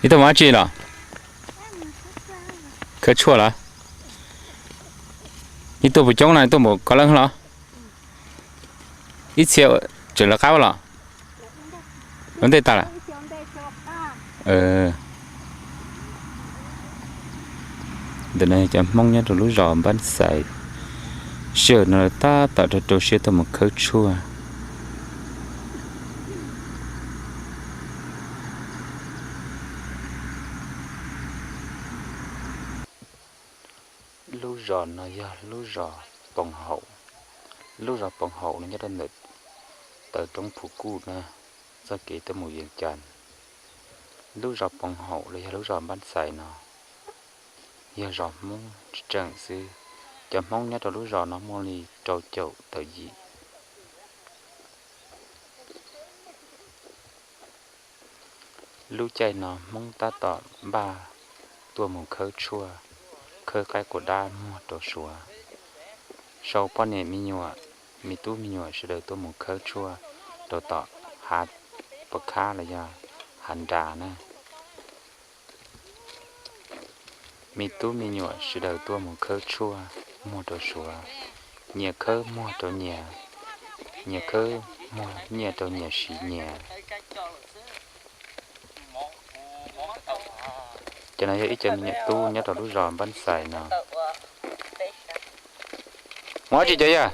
Ib tuaj mus dab tsi los? Khawb tshuaj los? Ib tuaj puas coob no, ib tuaj mus koj leej los? Ib txhia tseem lawv qab los? Ua ntej tag lawm. Ntawm no cov Hmoob nyob rau lub zos Npab Xais, sij hawm no lawv tab tom rau rau siab tuaj mus khawb tshuaj. Lub zos no yog lub zos Poos Haum. Lub zos Poos Haum no nyob rau ntawm taw roob Phu Kuj na, txoj kev tuaj mus Vias Cas. Lub zos Poos Haum los yog lub zos Npab Xais no yog zos Hmoob tseem xwb. Cov Hmoob nyob rau lub zos no muaj li rau caum tawm yim. Lub caij no Hmoob tab tom npaj tuaj mus khawb tshuaj, khawb qaib quav dab muag rau Suav. Sau poj niam me nyuam, me tub me nyuam sawv daws tuaj mus khawb tshuaj rau tom hav pam khab los yog hav nras na. Me tub me nyuam sawv daws tuaj mus khawb tshuaj muag rau Suav, nyias khawb muag rau nyias, nyias khawb muag nyiaj rau nyias siv nyias. Cov no yog ib cov me nyuam tub nyob rau lub zos Npab Xais no. Mus dab tsi cov yawg?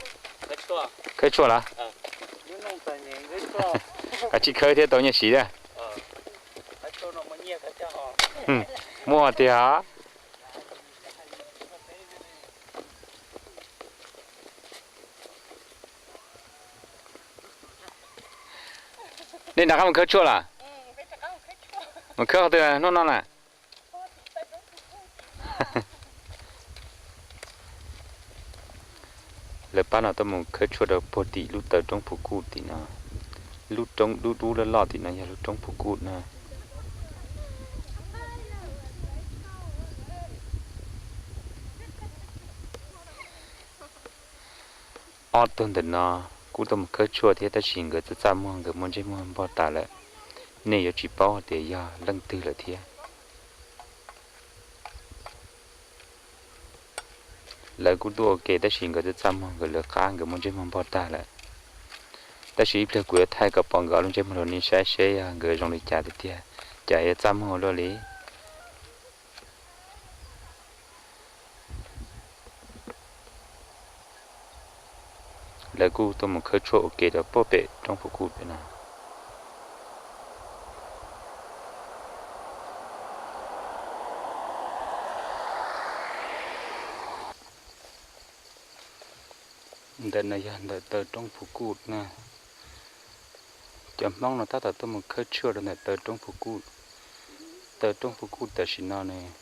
Khawb tshuaj los? Kav tsij khawb thiab tau nyiaj siv thiab. Muaj tiag. Nej rov qab mus khawb tshuaj los? Mus khawb qhov twg hnub no na? Lawv pab no tuaj mus khawb tshuaj rau puag tim lub taw roob Phu Kuj tim no. Lub roob dub dub loj loj tim no yog lub roob Phu Kuj na. Ob tug ntawm no kuj tuaj mus khawb tshuaj thiab tab sis nkawd txaj txaj muag, nkawd muaj ntsej muag npog tas lawm. Nej yuav tsis paub hais tias yog leej twg lawm thiab. Lawv kuj tuaj ua ke tab sis nkawd txaj txaj muag, nkawd lawv qab, nkawd muaj ntsej muag npog tag lawm. Tab sis ib pliag kuv yuav thaij kom pom nkawd ob lub ntsej muag los nej saib seb yog nkawd zoo li cas tiag tiag, cas yuav txaj muag ua luaj li. Lawv kuj tuaj mus khawb tshuaj ua ke rau puag pem roob Phu Kuj pem no. Ntawm no yog ntawm taw roob Phu Kuj na. Cov Hmoob no tab tom tuaj mus khawb tshuaj rau ntawm taw roob Phu Kuj. Taw roob Phu Kuj tam sim no nws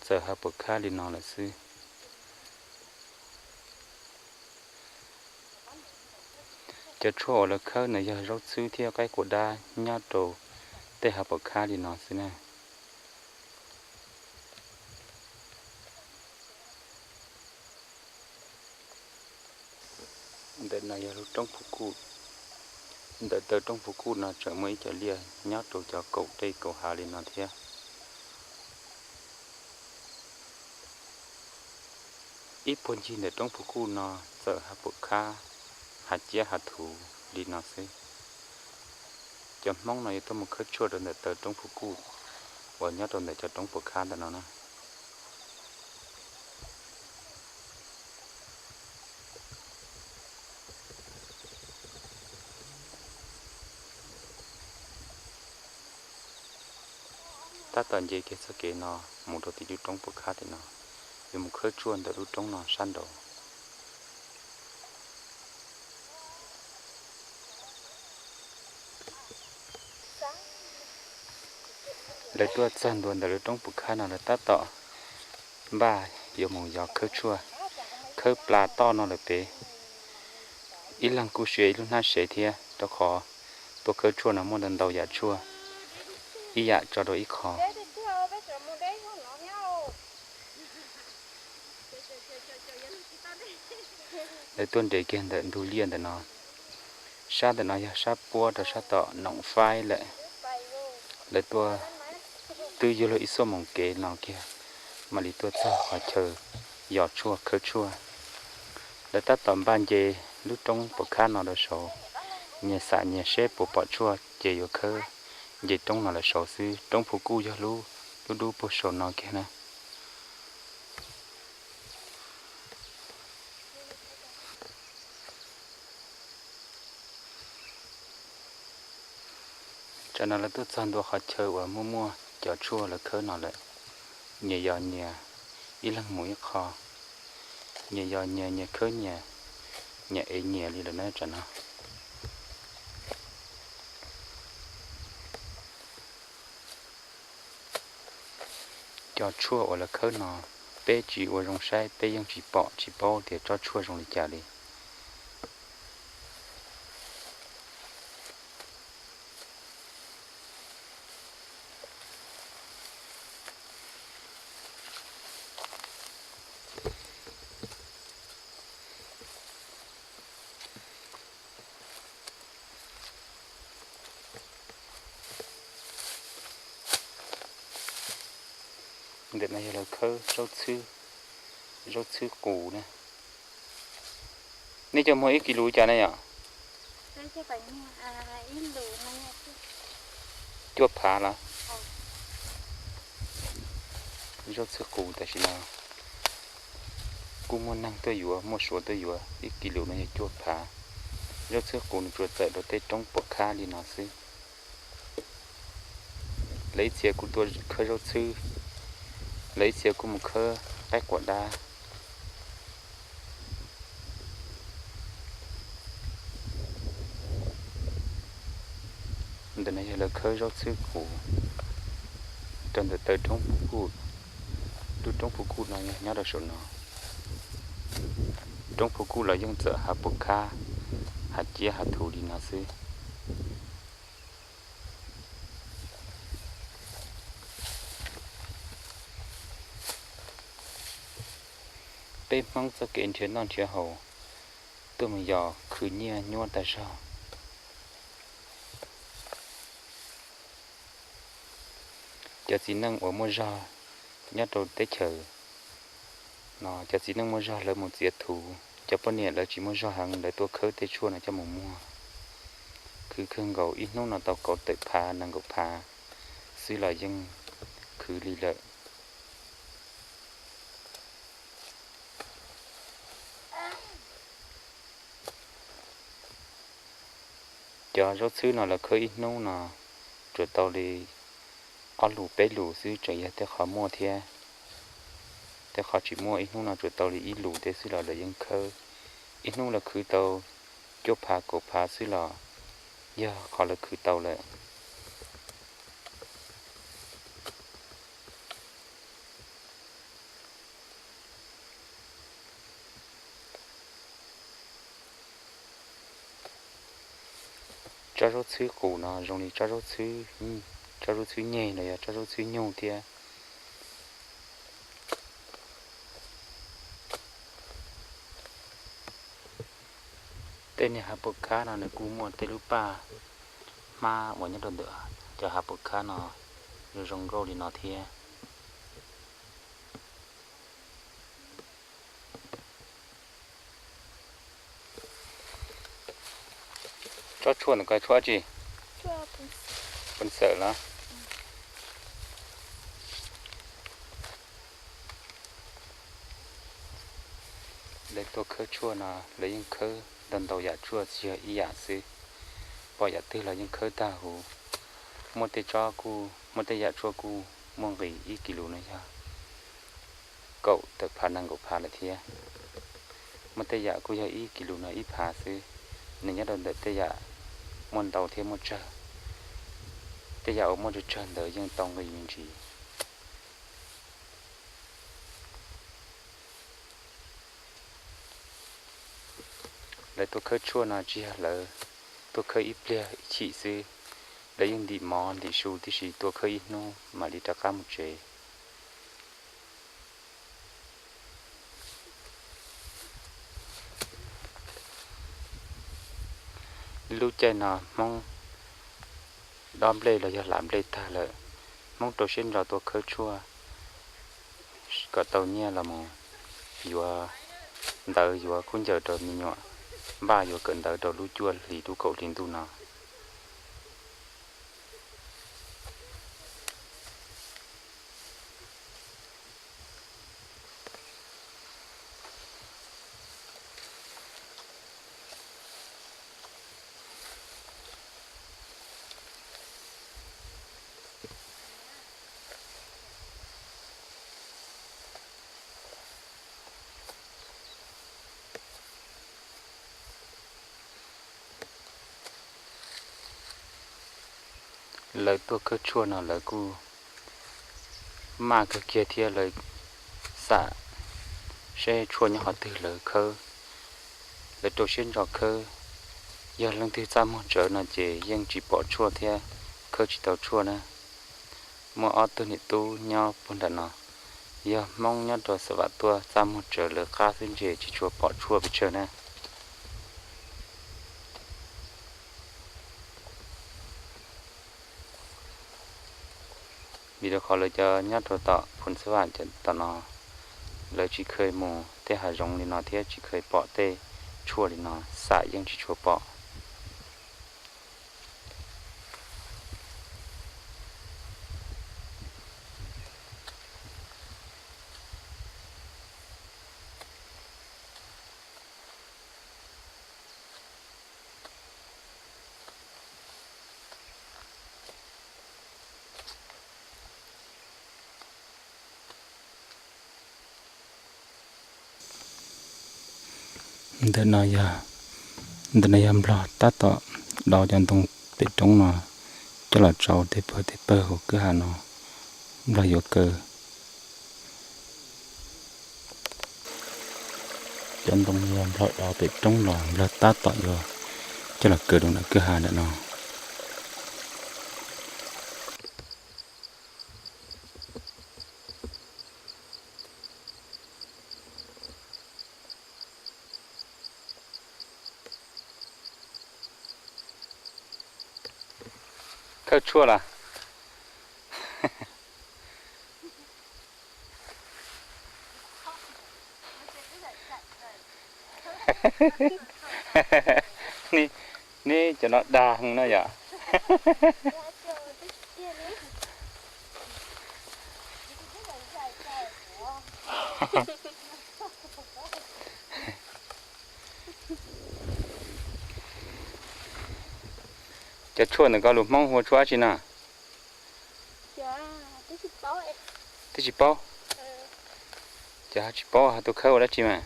txawm hav puas khab li no lawm xwb. Cov tshuaj uas lawv khawb no yog zaub txhwb thiab qaib quav dab nyob rau tej hav puas khab li no xwb na. Ntawm no yog lub roob Phu Kuj. Ntawm taw roob Phu Kuj no tseem muaj ib co liaj nyob rau cov kaum dej kaum hav li no thiab. Ib puag ncig ntawm roob Phu Kuj no txawm hav puas khab, hav ciab hav thuv li no xwb. Cov Hmoob no yuav tuaj mus khawb tshuaj rau ntawm taw roob Phu Kuj uas nyob rau ntawm cov roob puas khab ntawm no na. Tab tom nce kiag txoj kev no mus rau tim lub roob puas khab tim no, yuav mus khawb tshuaj ntawm lub roob no sab nraud. Lawv tuaj txog ntua ntawm lub roob puas khab no lawv tab tom npaj yuav mus yos khawb tshuaj, khawb plas toj no lawm pem. Ib leeg kuj siv ib lub hnab sev thiab, rau qhov tuaj khawb tshuaj no muaj ntau ntau yam tshuaj, ib yam tso rau ib qho. Lawv tuaj nres kiag ntawm ntug liaj ntawm no. Sab ntawm no yog sab puab rau sab tom Noom Faib lawm. Lawv tuaj twb yuav luag ib xuab moos kev no kiag mam li tuaj txog qhov chaw yos tshuaj khawb tshuaj. Lawv tab tom npaj nce lub roob puas khab no rau saud, nyias xam nyias seb puas pom tshuaj ces yuav khawb nce roob no lawm saud xwb. Roob Phu Kuj yog lub, lub dub puag saum no kiag na. Tsam no lawv tuaj txog ntua qhov chaw uas muaj muaj cov tshuaj lawv khawb no lawm. Nyias yos nyias, ib leeg mus ib qho, nyias yos nyias, nyias khawb nyias, nyias ev nyias li lawm na tsam no. Cov tshuaj uas lawv khawb no, peb tsis ua zoo saib peb yeej tsis pom tsis paub tias tsob tshuaj zoo li cas li. Ntawm no yog lawv khawb zaub txhwb, zaub txhwb qus na. Nej coj muag ib kis lus cas ne yom? Cuaj phav los? Zaub txhwb qus tam sim no kuj muaj neeg tuaj yuav, muaj Suav tuaj yuav, ib kis lus no yog cuaj phav. Zaub txhwb qus nws tsuas txawm rau tej roob puas khab li no xwb. Lawv ib txhia kuj tuaj khawb zaub txhwb, lawv ib txhia kuj mus khawb qaib quas dab. Ntawm no yog lawv khawb zaub txhwb qus rau ntawm taw roob Phu Kuj. Lub roob Phu Kuj no yog nyob rau saum no. Roob Phu Kuj los yeej txawm hav puas khab, hav ciab hav thuv li no xwb. Peb Hmoob txoj kev nrhiav noj nrhiav haus tuaj mus yos khwv nyiaj nyuaj tag zog. Cov txiv neej uas muaj zog nyob rau teb chaws no, cov txiv neej muaj zog lawv mus txiav thuv, cov poj niam lawv tsis muaj zog heev lawv tuaj khawb tej tshuaj no coj mus muag. Khwv kawg nkaus, ib hnub no tau kaum tawm phav nees nkaum phav xwb los yeej khwv li lawm. Cov zaub txhwb no lawv khawb ib hnub no tsuas tau li ob lus peb lus xwb tseem yog tej qhov muaj thiab. Tej qhov tsis muaj ib hnub no tsuas tau li ib lus tej xwb los lawv yeej khawb. Ib hnub lawv khwv tau cuaj phav kaum phav xwb los yog qhov lawv khwv tau lawm. Tsob zaub txhwb qus no zoo li tsob zaub txhwb, tsob zaub txhwb nyeg los yog tsob zaub txhwb nyug thiab. Tej niag hav puas khab no nws kuj muaj tej lub paj hmab uas nyob rau ntawm cov hav puas khab no zoo zoo nkauj li no thiab. Tsob tshuaj ntawm ko tshuaj dab tsi? Pes xawm los? Lawv tuaj khawb tshuaj no lawv yeej khawb ntau ntau yam tshuaj tsis yog ib yam xwb. Pom yam twg los yeej khawb tag huv. Muaj tej tsob kuj, muaj tej yam tshuaj kuj muaj nqis ib kis lus no yog kaum tawm phav nees nkaum phav lawm thiab. Muaj tej yam kuj yog ib kis lus no ib phav xwb. Nws nyob rau ntawm tej yam muaj ntau thiab muaj tsawg. Tej yam uas muaj tsawg tsawg ntawd yeej tau nqis me ntsis. Lawv tuaj khawb tshuaj no tsis yog lawv tuaj khawb ib pliag ib chim xwb, lawv yeej ntim mov ntim su tib si tuaj khawb ib hnub mam li rov qab mus tsev. Lub caij no Hmoob dob nplej los yog lam nplej tag lawm, Hmoob rau siab ntso tuaj khawb tshuaj kom tau nyiaj los mus yuav ntawv, yuav khaub ncaws rau me nyuam, npaj yuav kawm ntawv rau lub cuaj hlis lub kaum hli ntuj no. Lawv tuaj khawb tshuaj no lawv kuj maj kawg kiag thiab, lawv xam seb tshuaj nyob qhov twg lawv khawb, lawv rau siab ntso khawb. Yog leej twg txaj muag tsawv no ces yeej tsis pom tshuaj thiab khawb tsis tau tshuaj na. Muaj ob tug niam tub nyob puag nram no, yog Hmoob nyob rau Xa Vam tuaj txaj muag tsawv lawv qab xwb ntshe tsis tshua pom tshuaj pes tsawg na. Vim rau qhov lawv cov nyob rau tom Phu Xa Vam cov tom no, lawv tsis kheev mus tej hav zoov li no thiab tsis kheev pom tej tshuaj li no, xam yeej tsis tshua pom. Ntawm no yog, ntawm no yog Nplog tab tom dov cov ntoo pem roob no coj los tsau tej pawg tej pawg hauv kwj ha no, Nplog yuav kaw. Cov ntoo yog Nplog dov pem roob los Nplog tab tom yuav coj los kaw rau nram kwj ha ntawm no. Khawb tshuaj los? Neb cov no dag heev no yom. Cov tshuaj ntawm koj lus Hmoob hu tshuaj dab tsi no? Twb tsis paub. Ces ho tsis paub ho tuaj khawb ua dab tsi mas?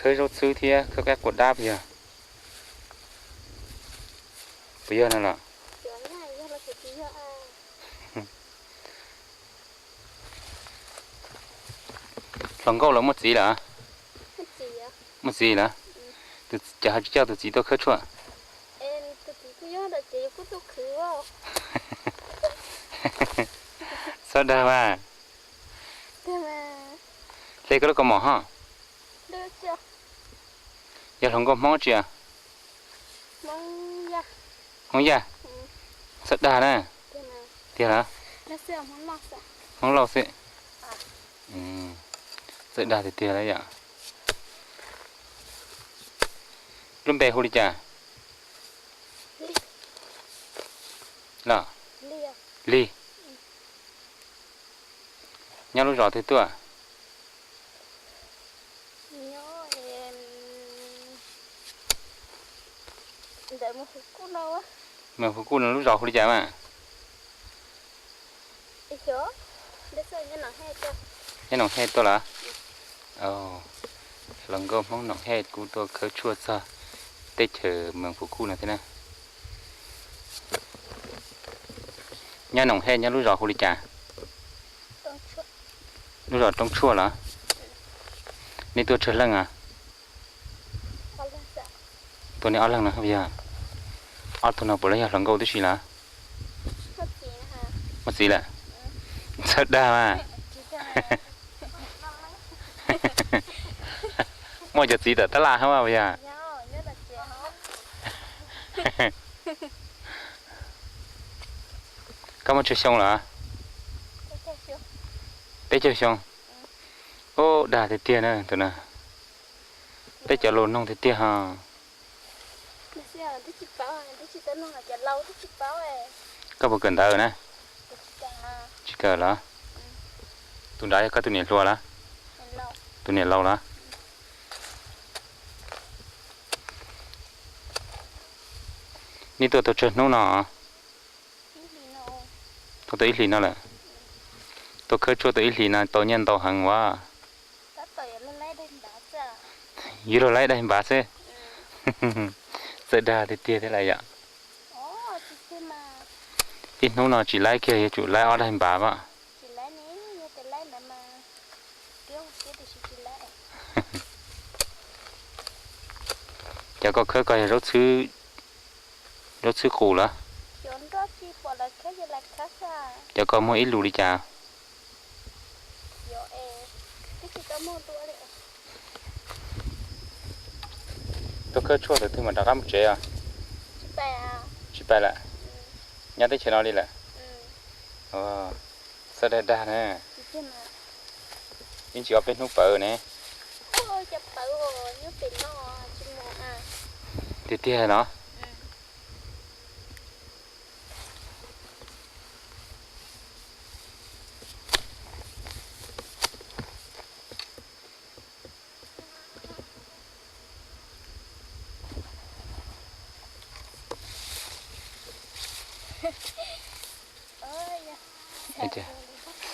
Khawb zaub txhwb thiab khawb kab quas dab puas yog? Puas yog no los? Hluas nkauj los muaj txiv lawm? Muaj txiv lawm? Ces ho tsis coj tus txiv tuaj khawb tshuaj? Txhob dag mas. Hle koj lub kaus mom ho. Yog hluas nkauj Hmoob tsi? Hmoob Yaj. Txhob dag na. Tiag los? Hmoob Lauj xwb. Txawj dag tiag tiag lawm yom. Lub npe hu li cas? Los? Lig. Nyob lub zos twg tuaj? Mas Hu Kuj no lub zos hu li cas mas? Nyob Noom Hej tuaj los? Hluas nkauj Hmoob Noom Hej kuj tuaj khawb tshuaj txog teb chaws Mees Phu Kuj no thiab na. Nyob Noom Hej nyob lub zos hu li cas? Lub zos Roob Tshuaj los? Nej tuaj tsawg leej a? Tuaj nej ob leeg no yog? Ob tug no puav leej yog hluas nkauj tib si los? Muaj txiv lawm? Txhob dag mas. Muaj cov txiv tawm tab laj hab puas yog? Koj muaj tsawg xyoo lawm? Peb caug xyoo. Ub, dag tiag tiag na tus no. Peb cov laus noog tiag tiag ho. Koj puas kawm ntawv na? Tsis kawm los? Tus nrad yog koj tus niam hluas los? Tus niam laus los? Nej tuaj tau tsawg hnub no? Tuaj tau ib hlis no lawm. Tuaj khawb tshuaj tau ib hlis no tau nyiaj ntau heev as. Yuav luag laib daig npav xwb. Txawj dag tiag tiag thiab lawm yom. Ib hnub no tsis laib kiag yuav tsum laib ob daig npav as. Cov koj khawb ko yog zaub txhwb qus los? Cov koj muag ib lus li cas? Tuaj khawb tshuaj thaum twg mam rov qab mus tsev os? Tsis pais lawm? Nyob teb chaws no li lawm? Txawj dag dag na. Ib ntsis ob peb hnub pawv ne. Tiag tiag no.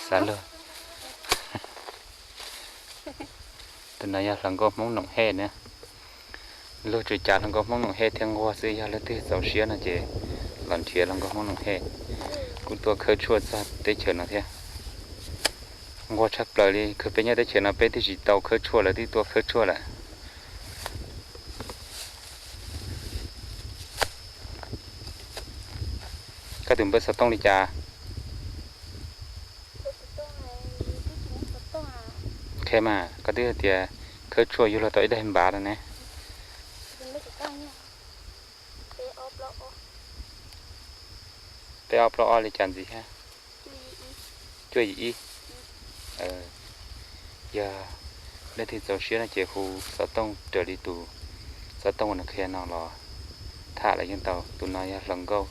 Xav luag. Tus no yog hluas nkauj Hmoob Noom Hej na. Luag tsuas cas hluas nkauj Hmoob Noom Hej thiaj nquag xwb, yog leej twg txaus siab no ces los nrhiav hluas nkauj Hmoob Noom Hej. Kuj tuaj khawb tshuaj txog teb chaws no thiab. Nquag tshaj plaws li, kawg peb nyob teb chaws no peb twb tsis tau khawb tshuaj lawv twb tuaj khawb tshuaj lawm. Koj tus npawb xov tooj li cas? Qhia mas, koj twb hais tias khawb tshuaj yuav luag tau ib daig npav no ne. Peb ob plaub ob li cas ntxiv thiab? Cuaj yim ib. Yog leej twg txaus siab no ces hu xov tooj raws li tus xov tooj uas nws qhia no los tham los yeej tau. Tus no yog hluas nkauj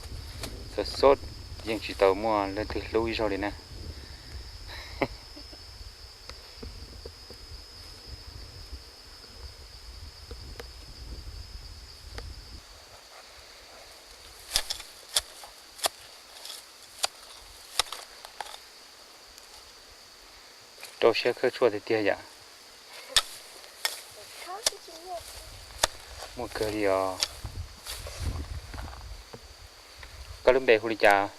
xub xub, yeej tsis tau muaj leej twg hlub ib zaug li na. Rau siab khawb tshuaj tiag tiag yom. Muaj kawg li os. Koj lub npe hu li cas?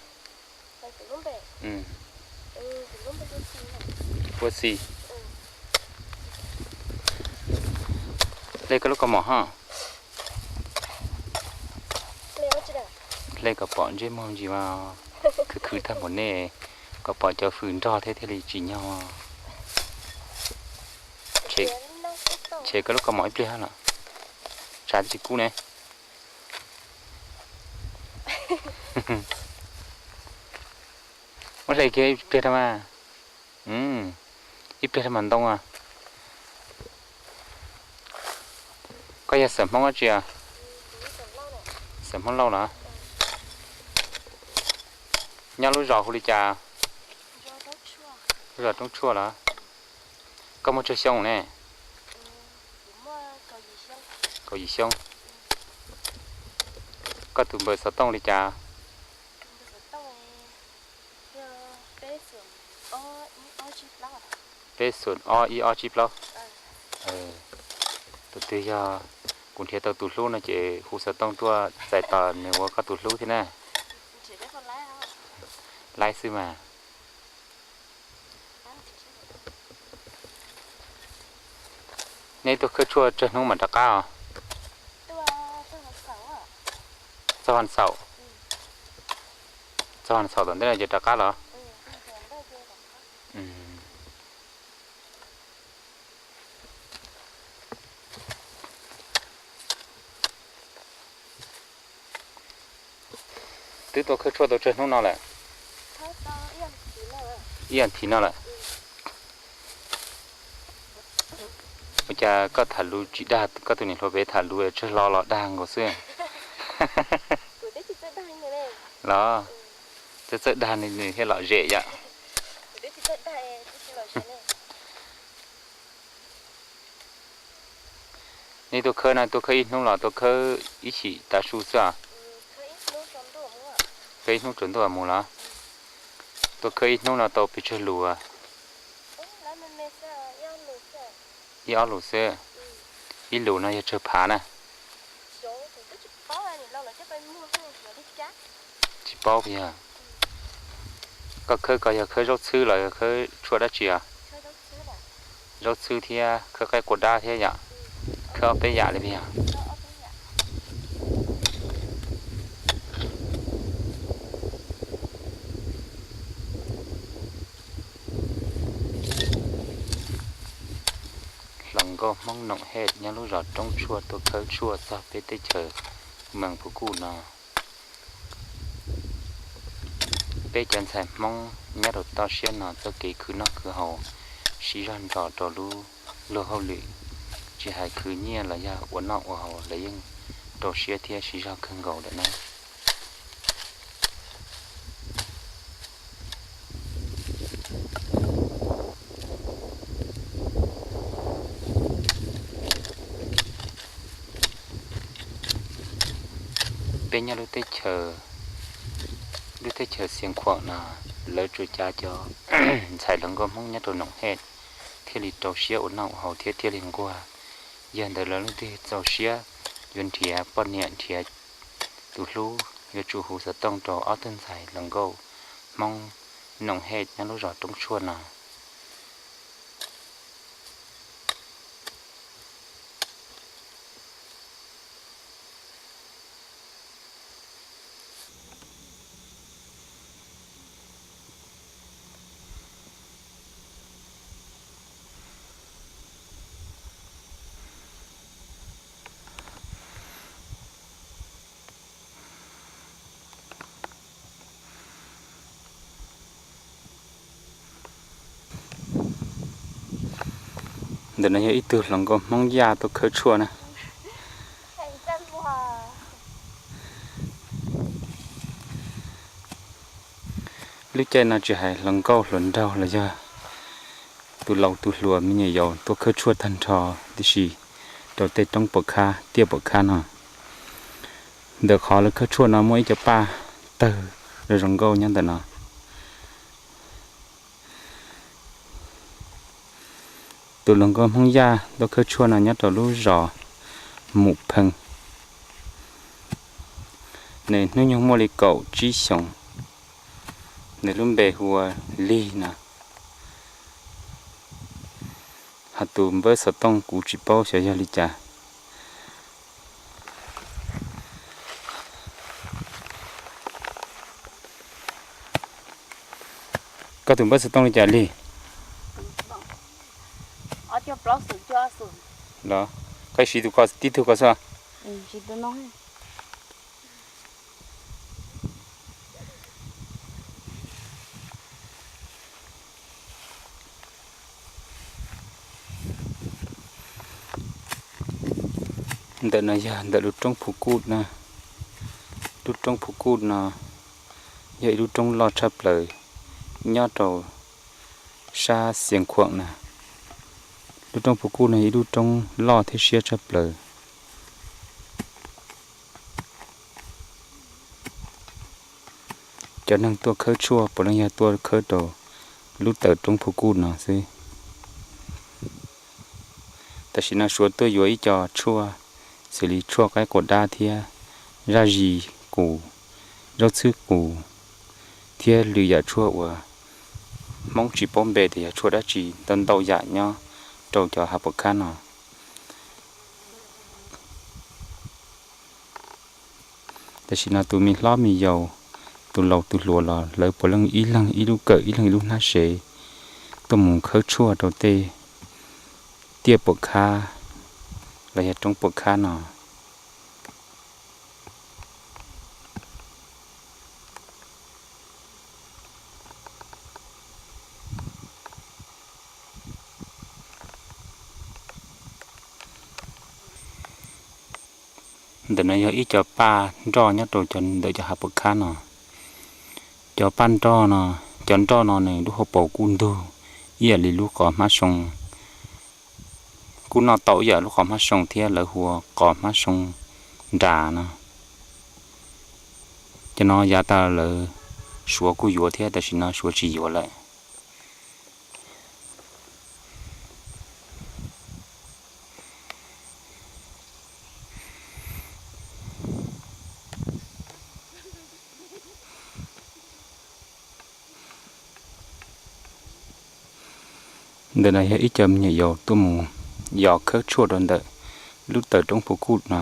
Huab Xis. Hle koj lub kaus mom ho. Hle kom pom ntsej muag ntsis mas. Khwv khwv tag npaum nej, kom pom cov hws nrog thiab thiaj li tsim nyog. Tshem koj lub kaus mom ib pliag los. Tshav twb tsis kub ne. Muab hle kiag ib pliag rau mas. Ib pliag rau mas ntoo as. Koj yog xeem Hmoob dab tsi? Xeem Hmoob Lauj los? Nyob lub zos hu li cas? Lub zos Roob Tshuaj los? Koj muaj tsawg xyoo ne? Kaum yim xyoo. Koj tus npawb xov tooj li cas? Peb xoom ob ib ob tsib plaub. Tus twg yog kuv nrhiav tau tus hlub no ces hu xov tooj tuaj txais tos nws ua koj tus hlub thiab na. Laib xwb mas. Nej tuaj khawb tshuaj tsawg hnub mam rov qab os? Txog vas xaum. Txog vas xaum tom ntej no ces rov qab los? Twb tuaj khawb tshuaj tau tsawg hnub no lawm? Ib as thiv no lawm. Ua cas koj tham lus tsis dag, koj tus niam hluas pem tham lus tsawg hlo los dag nkaus xwb? Los txawj txawj dag nws thiaj lom zem yom. Nej tuaj khawb no tuaj khawb ib hnub los tuaj khawb ib chim tav su xwb os? Khawb ib hnub tsaus ntuj mus los? Tuaj khawb ib hnub no tau pes tsawg lus? Ib ob lus xwb. Ib lus no yog tsawg phav na? Tsis paub yog. Koj khawb ko yog khawb zaub txhwb los yog khawb tshuaj dab tsi os? Zaub txhwb thiab khawb qaib qua dab thiab yom? Khawb ob peb yam li yog. Hluas nkauj Hmoob Noom Hej nyob lub zos Roob Tshuaj tuaj khawb tshuaj txog peb teb chaws Mees Phu Kuj no. Peb cov ntxhais Hmoob nyob rau toj siab no txoj kev khwv noj khwv haus siv zog nrog rau lub luag hauj lwm, tsis hais khwv nyiaj los yog ua noj ua haus los yeej rau siab thiab siv zog kawg nkaus lawm na. Peb nyob lub teb chaws, lub teb chaws Xiav Khuam no, lawv tsuas cav cov ntxhais hluas nkauj Hmoob nyob rau Noom Hej thiaj li rau siab ua noj ua haus thiab thiaj li nquag. Yog ntawd lawv leej twg txaus siab yuav nrhiav poj niam nrhiav tus hlub yuav tsum hu xov tooj rau ob tug ntxhais hluas nkauj Hmoob Noom Hej nyob lub zos Roob Tshuaj no. Ntawm no yog ib tug hluas nkauj Hmoob Yaj tuaj khawb tshuaj na. Lub caij no tsis hais hluas nkauj hluas nraug los yog tus laus tus hluas me nyuam yaus tuaj khawb tshuaj tag nrho tib si rau tej roob puas khab tiaj puas khab no. Ntawm qhov lawv khawb tshuaj no muaj ib co paj tawg zoo zoo nkauj nyob ntawm no. Tus hluas nkauj Hmoob Yaj tuaj khawb tshuaj no nyob rau lub zos Mus Pheej. Nws hnub nyoog muaj li kaum tsib xyoos. Nws lub npe hu ua Lig no. Ho tus npawb xov tooj kuv tsis paub xyov yog li cas. Koj tus npawb xov tooj li cas Lig? Los, koj siv tus ko tib tug ko xwb. Ntawm no yog ntawm lub roob Phu Kuj na. Lub roob Phu Kuj no yog ib lub roob loj tshaj plaws nyob rau sab Xiav Khuam na. Lub roob Phu Kuj no yog ib lub roob loj thiab siab tshaj plaws. Cov neeg tuaj khawb tshuaj puav leej yog tuaj khawb rau lub taw roob Phu Kuj no xwb. Tam sim no Suav tuaj yuav ib co tshuaj xws li tshuaj qaib quas dab thiab zaj zis qus, zaub txhwb qus, thiab lwm yam tshuaj uas Hmoob tsis paub npe tias yog tshuaj dab tsi ntau ntau yam nyob rau cov hav puas khab no. Tam sim no tus me hlob me yaus, tus laus tus hluas los lawv puav leej ib leeg ib lub kawm ib leeg ib lub hnab sev tuaj mus khawb tshuaj rau tej tiaj puas khab los yog roob puas khab no. Ntawm no yog ib co paj nroj nyob rau ntawm cov hav puas khab no. Cov paj nroj no, cov nroj no nws lub hauv paus kuj ntug ib yam li lub qos hmab soo, kuj noj tau ib yam lub qos hmab soo thiab, lawv hu ua qos hmab soo nras no. Cov no yav tas lawv Suav kuj yuav thiab, tam sim no Suav tsis yuav lawm. Ntawm no yog ib co me nyuam yaus tuaj mus yos khawb tshuaj rau ntawm lub taw roob Phu Kuj no.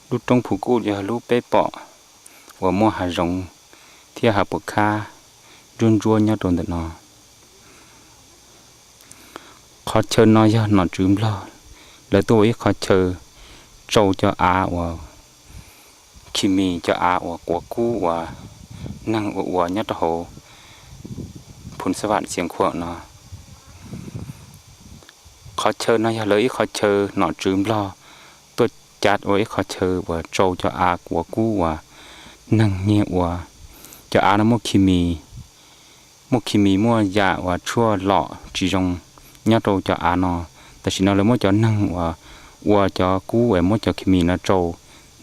Lub roob Phu Kuj yog lub peb pom uas muaj hav zoov thiab hav puas khab ntsuab ntsuab nyob rau ntawm no. Qhov chaw no yog nom tswv Nplog lawv tuaj ua ib qhov chaw tsau cov av uas khi mis, cov av uas quav kub uas neeg ua ua nyob rau hauv Phoo Xab Vam Xiav Khuam no. Qhov chaw no yog lawv ib qhov chaw nom tswv Nplog tuaj cav ua ib qhov chaw uas tsau cov av quav kub uas neeg nyiag ua. Cov av no muaj khi mis, muaj khi mis, muaj yam uas tshuaj lom tsis zoo nyob rau cov av no. Tam sim no lawv muab cov neeg uas ua cov kub es muab cov khi mis no tsau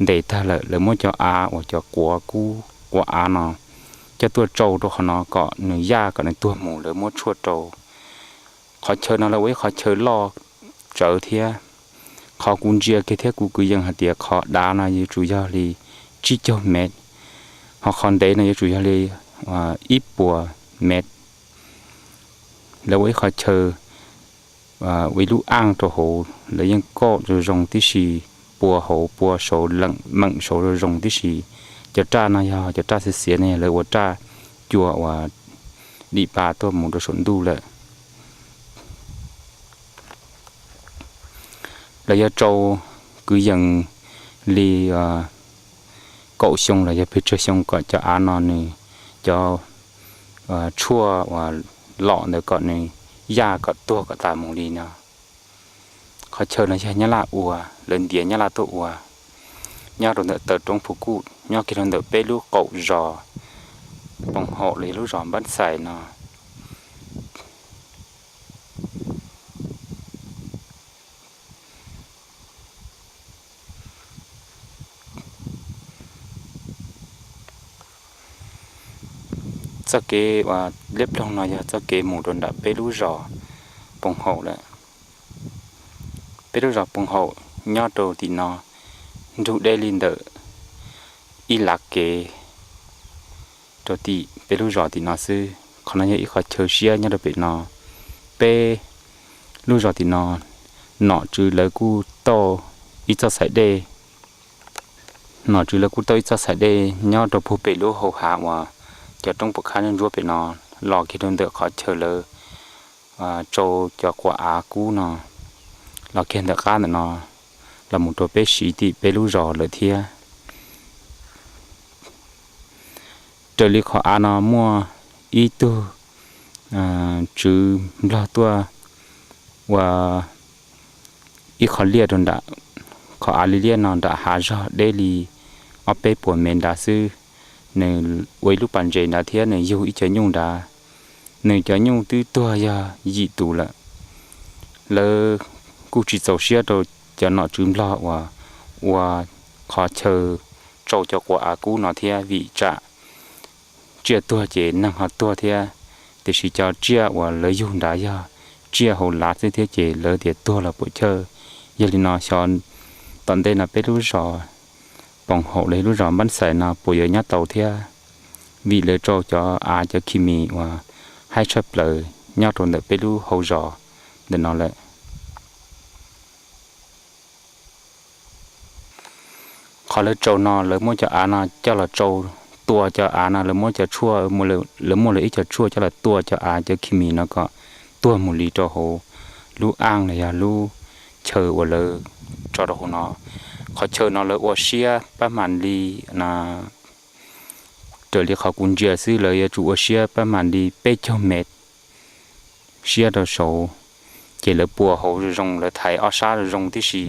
ntes tag lawm, lawv muab cov av uas cov quav kub quav av no coj tuaj tsau rau qhov no kom nws yaj kom nws tuag mus, lawv muab tshuaj rau. Qhov chaw no lawv ua ib qhov chaw loj tsawv thiab. Qhov kuv ntsia kiag thiab kuv kwv yees hais tias qhov dav no yuav tsum yog li tsib caug mev, ho qhov ntev no yuav tsum yog li ib puas mev. Lawv ua ib qhov chaw ua ib lub aj rau hauv, lawv yeej kaum zoo zoo tib si, pua hauv pua saud, meem saud zoo zoo tib si. Cov raj no yog cov raj xiav xiav no yog lawv ua raj cua uas dim pa tuaj mus rau saum ntuj lawm. Lawv yuav tsau kwv yees li kaum xyoo los yog pes tsawg xyoo kom cov av no nws, cov tshuaj uas lom ntawd kom nws yaj kom tuag kom tas mus li no. Qhov chaw no yog Nyab Laj ua, lawv ntiav Nyab Laj tuaj ua, nyob rau ntawm taw roob Phu Kuj, nyob kiag rau ntawm peb lub qaum zos Poos Haum los yog lub zos Npab Xais no. Txoj kev uas liab ploog no yog txoj kev mus rau nram peb lub zos Poos Haum lawm. Peb lub zos Poos Haum nyob rau tim no, nrug deb li ntawm ib lav kev rau tim peb lub zos tim no xwb. Qhov no yog ib qhov chaw siab nyob rau pem no. Peb lub zos tim no, nom tswv lawv kuj tauj ib txoj xaim dej. Nom tswv lawv kuj tauj ib txoj xaim dej nyob rau puag pem lub hau hav uas cov roob puas khab ntsuab pem no, los kiag rau ntawm qhov chaw lawv tsau cov quav av kub no, los kiag ntawm qab ntawm no los mus rau peb siv tim peb lub zos lawm thiab. Raws li qhov av no muaj ib tug tswv Nplog tuaj ua ib qho liaj rau nram qhov av liab liab no nram hav zog deb li ob peb puas mev nrad xwb. Nws ua ib lub pas ntses nrad thiab nws yug ib cov nyuj nrad. Nws cov nyuj twb tuag yog yim tus lawm. Lawv kuj tsis txaus siab rau cov nom tswv Nplog uas ua qhov chaw tsau cov quav av kub no thiab, vim tsam tsiaj tuag ces neeg ho tuag thiab, tiam sis cov tsiaj uas lawv yug nrad yog tsiaj hauv lav xwb thiab ces lawv tias tuag los puam chawj. Yog li no xyov tom ntej no peb lub zos Poos Haum los yog lub zos Npab Xais no puas yuav nyob tau thiab, vim lawv tsau cov av cov khi mis uas haib tshaj plaws nyob rau ntawm peb lub hau zos ntawm no lawm. Qhov lawv tsau no lawv muab cov av no coj los tsau, tua cov av no, lawv muab cov tshuaj, lawv muaj lawv ib co tshuaj coj los tua cov av cov khi mis no kom tuag mus li rau hauv lub aj los yog lub chaw uas lawv tso rau hauv no. Qhov chaw no lawv ua siab pab mam li, raws li qhov kuv ntsia xwb lawv yuav tsum ua siab pab mam li peb caug mev siab rau saud, ces lawv pua hauv zoo zoo, lawv thaiv ob sab zoo zoo tib si,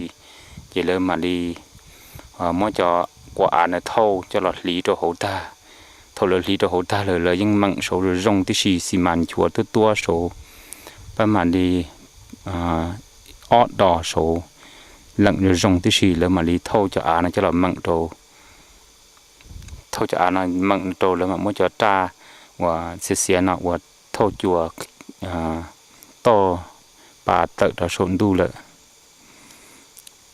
ces lawv mam li muab cov quav av na thauj coj los hliv rau hauv tag. Thaum lawv hliv rau hauv tag lawm lawv yeej meem saud zoo zoo tib si, xi mas nchuav tuab tuab saud, pab mam li ob dos saud leem zoo zoo tib si lawv mam li thauj cov av no coj los meem rau. Thauj cov av no meem rau lawv mam muab cov raj uas xiav xiav no uas thauj cua toj pas tawm rau saum ntuj lawm.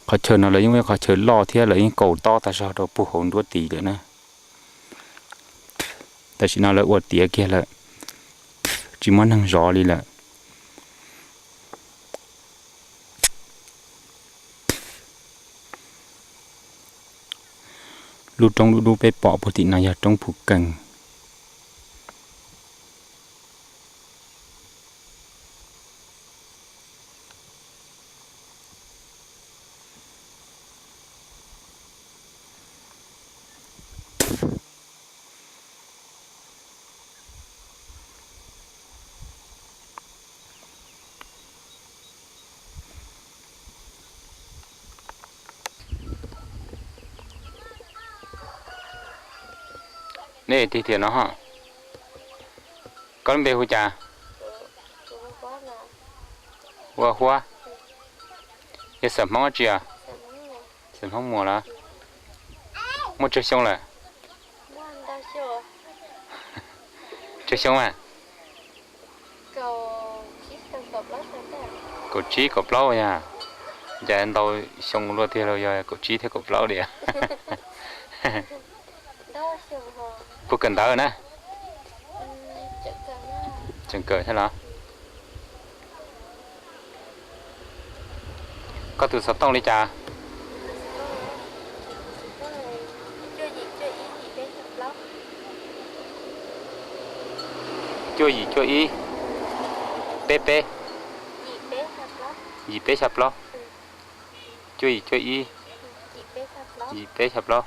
Qhov chaw no lawv yeej ua qhov chaw loj thiab lawv yeej kaus tob tag zog rau puag hauv nruab tis lawm na. Tam sim no lawv ua tiav kiag lawm, tsis muaj neeg zov li lawm. Lub roob dub dub peb pom puag tim no yog roob Phu Kees. Nej tiag tiag no ho. Koj lub npe hu cas? Ua Huab. Yog xeem Hmoob dab tsi os? Xeem Hmoob Muas los? Muaj tsawg xyoo lawm? Tsawg xyoo mas? Kaum tsib kaum plaub yog. Cas ntau xyoo luaj tiag los yog kaum tsib thiab kaum plaub li. Puag kawm ntawv na. Tseem kawm thiab los? Koj tus xov tooj li cas? Cuaj yim cuaj ib, peb peb, yim peb xya plaub. Cuaj yim cuaj ib, yim peb xya plaub.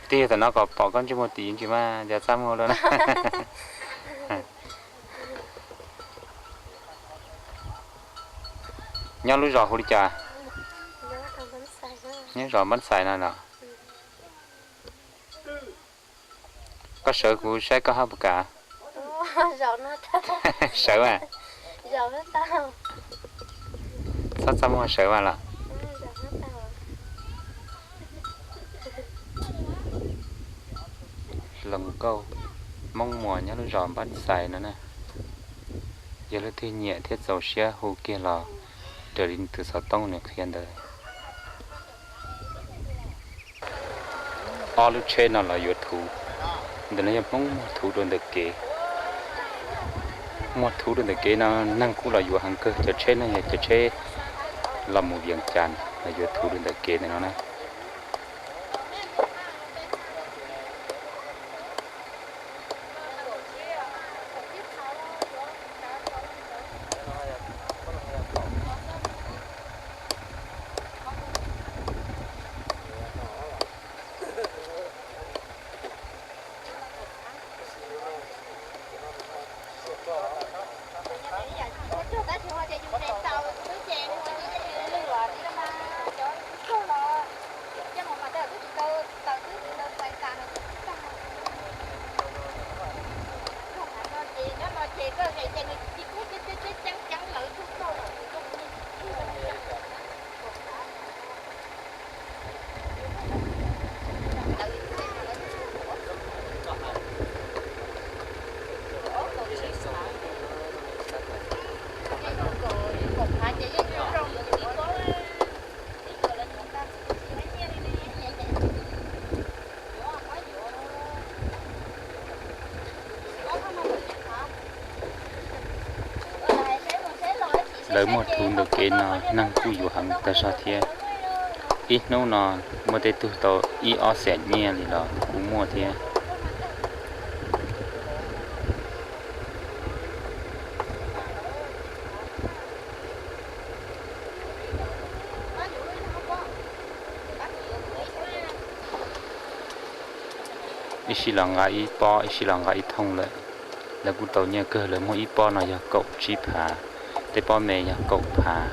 Twb yog tam no kom pom koj ntsej muag tim ntsis mas cas txaj muag lawm na. Nyob lub zos hu li cas? Nyob zos Npab Xais no los? Koj sawv kuv saib koj hab puas kam. Sawv mas. Txhob txaj muag sawv mas los. Hluas nkauj Hmoob Muas nyob lub zos Npab Xais no na. Yog leej twg nyiam thiab txaus siab hu kiag los raws li tus xov tooj nws qhia ntawd. Ob lub tsheb no los yuav thuv. Ntawm no yog Hmoob muag thuv rau ntawm kev. Muag thuv rau ntawm kev no neeg kuj los yuav heev kawg. Cov tsheb no yog cov tsheb los mus Vias Cas los yuav thuv rau ntawm kev ntawm no na. Lawv muag thuv ntawm kev no neeg kuj yuav heev tag zog thiab. Ib hnub no muaj tej tug tau ib ob xees nyiaj li los kuj muaj thiab. Ib sij los nqa ib pob, ib sij los nqa ib thooj lawm. Lawv kuj tau nyiaj kawg, lawv muag ib pob no yog kaum tsib phav, tej pob me yog kaum phav.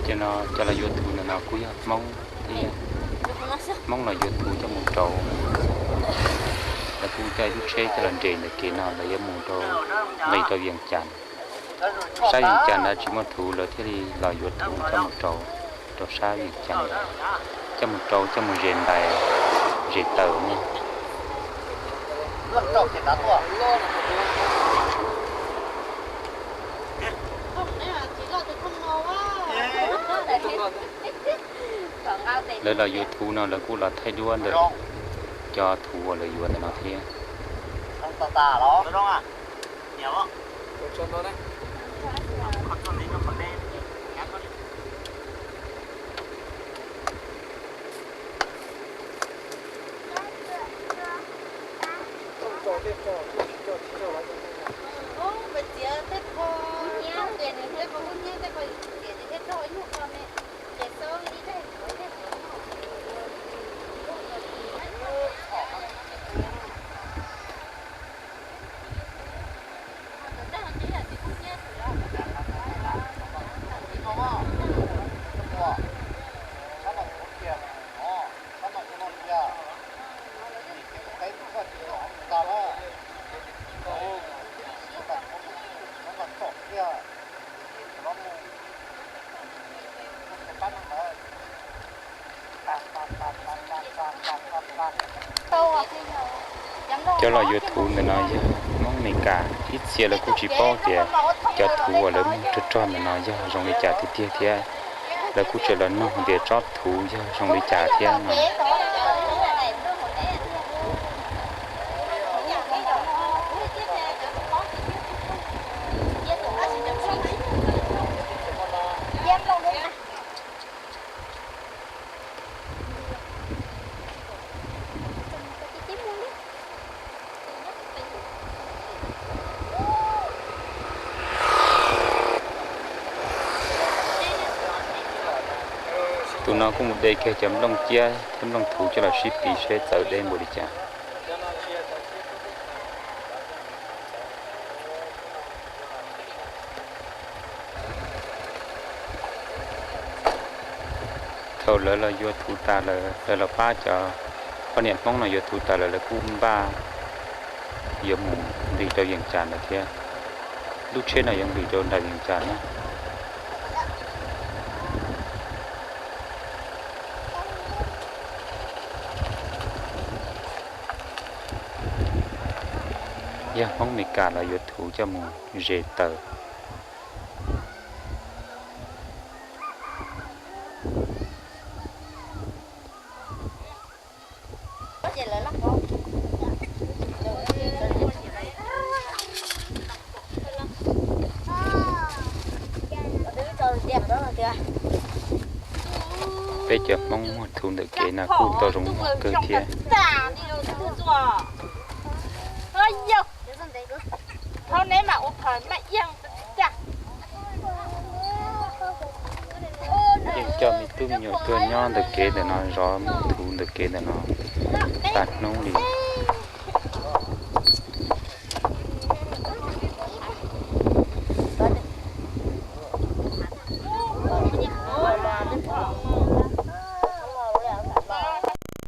Ces no cov los yuav thuv ntawm no kuj yog Hmoob thiab. Hmoob los yuav thuv coj mus rau, lawv kuj coj ib lub tsheb coj los nres ntawm kev no, lawv yuav mus rau, nqis rau Vias Cas. Sab Vias Cas ntawd tsis muaj thuv, lawv thiaj li los yuav thuv coj mus rau, rau sab Vias Cas ntawd, coj mus rau coj mus zes ntais, zes taws no. Lawv los yuav thuv no lawv kuj los thaij duab ntawm cov thuv uas lawv yuav ntawm no thiab. Cov los yuav thuv ntawm no yog Hmoob Amelikas, ib txhia lawv kuj tsis paub tias cov thuv uas lawv muag rog rog ntawm no yog zoo li cas tiag tiag thiab. Lawv kuj tseem los nug tias tsob thuv yog zoo li cas thiab no. Tus no kuj mus de kiag cov nplooj ciab thiab nplooj thuv coj los sib tiv seb txawv deb npaum li cas. Thaum lawv los yuav thuv tas lawm, lawv los pab cov poj niam Hmoob no yuav thuv tas lawm, lawv kuj npaj yuav mus nqis rau Yees Cas lawm thiab. Lub tsheb no yuav nqis rau nram Yees Cas na. Yog Hmoob Mes Kas los yuav thuv coj mus zes taws. Peb cov Hmoob muag thuv ntawm kev no kuj tau zoo mloog kawg thiab. Yeej coj me tub me nyuam tuaj nyob ntawm kev ntawm no zov muag thuv ntawm kev ntawm no tag hnub li.